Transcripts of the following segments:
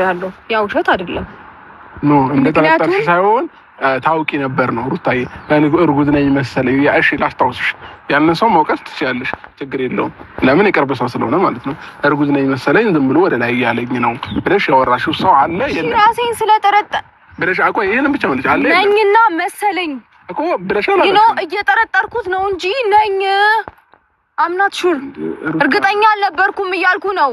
ያለው ያው ውሸት አይደለም። No፣ እንደጠረጠርሽ ሳይሆን ታውቂ ነበር ነው ሩታዬ። እርጉዝ ነኝ መሰለኝ። እሺ ላስታውስሽ፣ ያንን ሰው መውቀስ ትችያለሽ፣ ችግር የለውም። ለምን የቅርብ ሰው ስለሆነ ማለት ነው። እርጉዝ ነኝ መሰለኝ ዝም ብሎ ወደ ላይ እያለኝ ነው ብለሽ ያወራሽው ሰው አለ የለም? ራሴን ስለጠረጠ ብለሽ አቆይ፣ ይሄንን ብቻ መልሽ። አለ ነኝና መሰለኝ እኮ ብለሻል። You know እየጠረጠርኩት ነው እንጂ ነኝ፣ I'm not sure፣ እርግጠኛ አልነበርኩም እያልኩ ነው።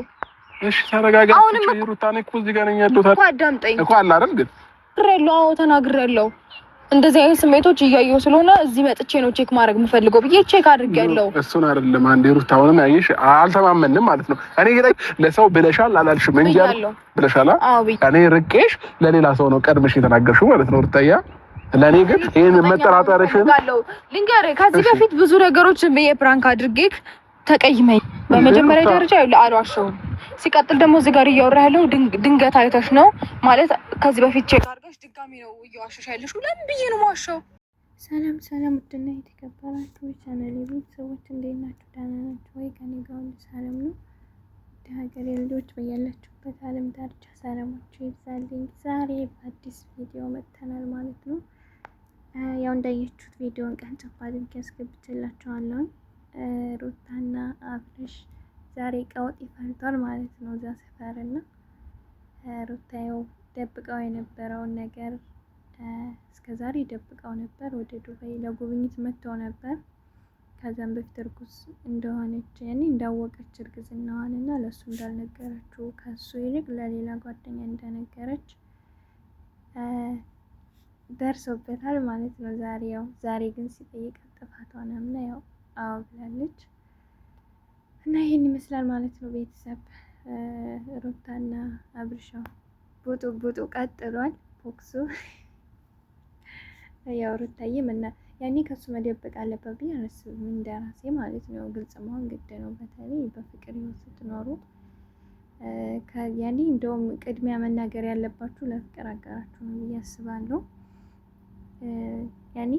እሺ ተረጋጋ። አሁንም ሩታ፣ እኔ እኮ እዚህ ጋር ነኝ ያለሁት እኮ አዳምጠኝ እኮ አለ አይደል? ግን ተናግሬያለሁ። አዎ ተናግሬያለሁ። እንደዚህ አይነት ስሜቶች እያየሁ ስለሆነ እዚህ መጥቼ ነው check ማድረግ የምፈልገው ብዬ check አድርጌያለሁ። እሱን አይደለም፣ አንዴ ሩታ፣ አሁንም ያየሽ አልተማመንም ማለት ነው። እኔ ግን ለሰው ብለሻል አላልሽም እንጂ ብለሻል። እኔ ርቄሽ ለሌላ ሰው ነው ቀድመሽ የተናገርሽው ማለት ነው ሩታያ። ለእኔ ግን ይሄን መጠራጠርሽን ልንገርህ፣ ከዚህ በፊት ብዙ ነገሮች ብዬ prank አድርጌክ ተቀይመኝ። በመጀመሪያ ደረጃ አልዋሸሁም። ሲቀጥል ደግሞ እዚህ ጋር እያወራ ያለው ድንገት አይተሽ ነው ማለት ከዚህ በፊት check አድርገሽ ድጋሚ ነው እየዋሸሽ ያለሽው። ለምን ብዬ ነው የማዋሸው? ሰላም ሰላም፣ ውድና የተከበራችሁ የቻናሌ ቤተሰቦች እንዴት ናችሁ? ደህና ናችሁ ወይ? ከኔ ጋር ሁሉ ሰላም ነው። ውድ ሀገሬ ልጆች በያላችሁበት ዓለም ዳርቻ ሰላማችሁ ይብዛልኝ። ዛሬ በአዲስ ቪዲዮ መጥተናል ማለት ነው። ያው እንዳያችሁት ቪዲዮን ቀንጨብ አድርጌ አስገብቼላችኋለሁ። ሩታና አብርሽ ዛሬ ቀውጥ ይፈልጧል ማለት ነው እዛ ሰፈር፣ እና ሩታ ያው ደብቀው የነበረውን ነገር እስከ ዛሬ ደብቀው ነበር። ወደ ዱባይ ለጉብኝት መጥተው ነበር። ከዛም በፊት እርጉዝ እንደሆነች ያኔ እንዳወቀች እርግዝናዋን እና ለእሱ እንዳልነገረችው፣ ከሱ ይልቅ ለሌላ ጓደኛ እንደነገረች ደርሶበታል ማለት ነው። ዛሬ ያው ዛሬ ግን ሲጠይቃት ጥፋቷን አምና ያው አዎ ብላለች። እና ይሄን ይመስላል ማለት ነው ቤተሰብ። ሩታና አብርሻው ቡጡ ቡጡ ቀጥሏል ቦክሱ። ያው ሩታዬ መና ያኔ ከሱ መደበቅ አለበት ብዬ አላስብም፣ እንደራሴ ማለት ነው። ግልጽ መሆን ግድ ነው። በተለይ በፍቅር ህይወት ስትኖሩ ያኔ እንደውም ቅድሚያ መናገር ያለባችሁ ለፍቅር አጋራችሁ ነው ብዬ አስባለሁ። ያኔ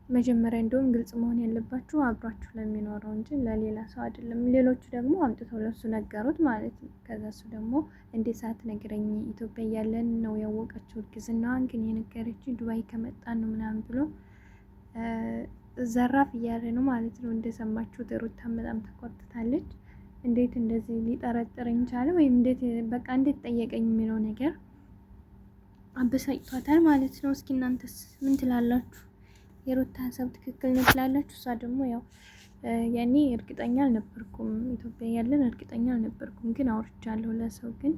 መጀመሪያ እንደውም ግልጽ መሆን ያለባችሁ አብሯችሁ ለሚኖረው እንጂ ለሌላ ሰው አይደለም። ሌሎቹ ደግሞ አምጥተው ለሱ ነገሩት ማለት ነው። ከዛ እሱ ደግሞ እንዴት ሳትነግረኝ፣ ኢትዮጵያ እያለን ነው ያወቀችው እርግዝናዋን፣ ግን የነገረችው ዱባይ ከመጣን ነው ምናምን ብሎ ዘራፍ እያለ ነው ማለት ነው። እንደሰማችሁት ሩታን በጣም ተቆጥታለች። እንዴት እንደዚህ ሊጠረጥረኝ ቻለ? ወይም እንዴት በቃ እንዴት ጠየቀኝ የሚለው ነገር አበሳጭቷታል ማለት ነው። እስኪ እናንተስ ምን ትላላችሁ? የሩታ ሀሳብ ትክክል ነው ትላላችሁ? እሷ ደግሞ ያው ያኔ እርግጠኛ አልነበርኩም፣ ኢትዮጵያ ያለን እርግጠኛ አልነበርኩም፣ ግን አውርቻለሁ ለሰው፣ ግን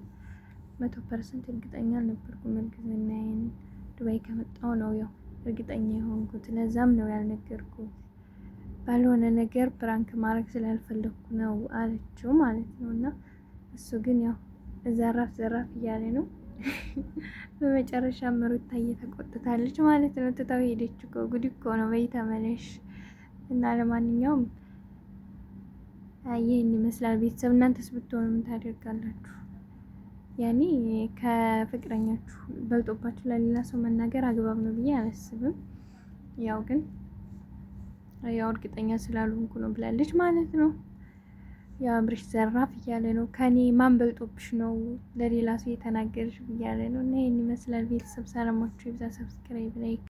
100% እርግጠኛ አልነበርኩም። እርግዝናዬን ዱባይ ከመጣሁ ነው ያው እርግጠኛ የሆንኩት። ለዛም ነው ያልነገርኩት። ባልሆነ ነገር prank ማድረግ ስላልፈለግኩ ነው አለችው ማለት ነው። እና እሱ ግን ያው ዘራፍ ዘራፍ እያለ ነው። በመጨረሻ ሩታ እየተቆጥታለች ማለት ነው። ትታው ሄደች እኮ፣ ጉድ እኮ ነው። በይ ተመለሽ። እና ለማንኛውም ይህን ይመስላል ቤተሰብ። እናንተስ ብትሆኑ ምን ታደርጋላችሁ? ያኔ ከፍቅረኛችሁ በልጦባችሁ ለሌላ ሰው መናገር አግባብ ነው ብዬ አላስብም። ያው ግን ያው እርግጠኛ ስላልሆንኩ ነው ብላለች ማለት ነው። ያው አብርሽ ዘራፍ እያለ ነው። ከኔ ማን በልጦብሽ ነው ለሌላ ሰው የተናገርሽ እያለ ነው። እና ይህን ይመስላል ቤተሰብ። ሰላማችሁ ይብዛ። Subscribe፣ like።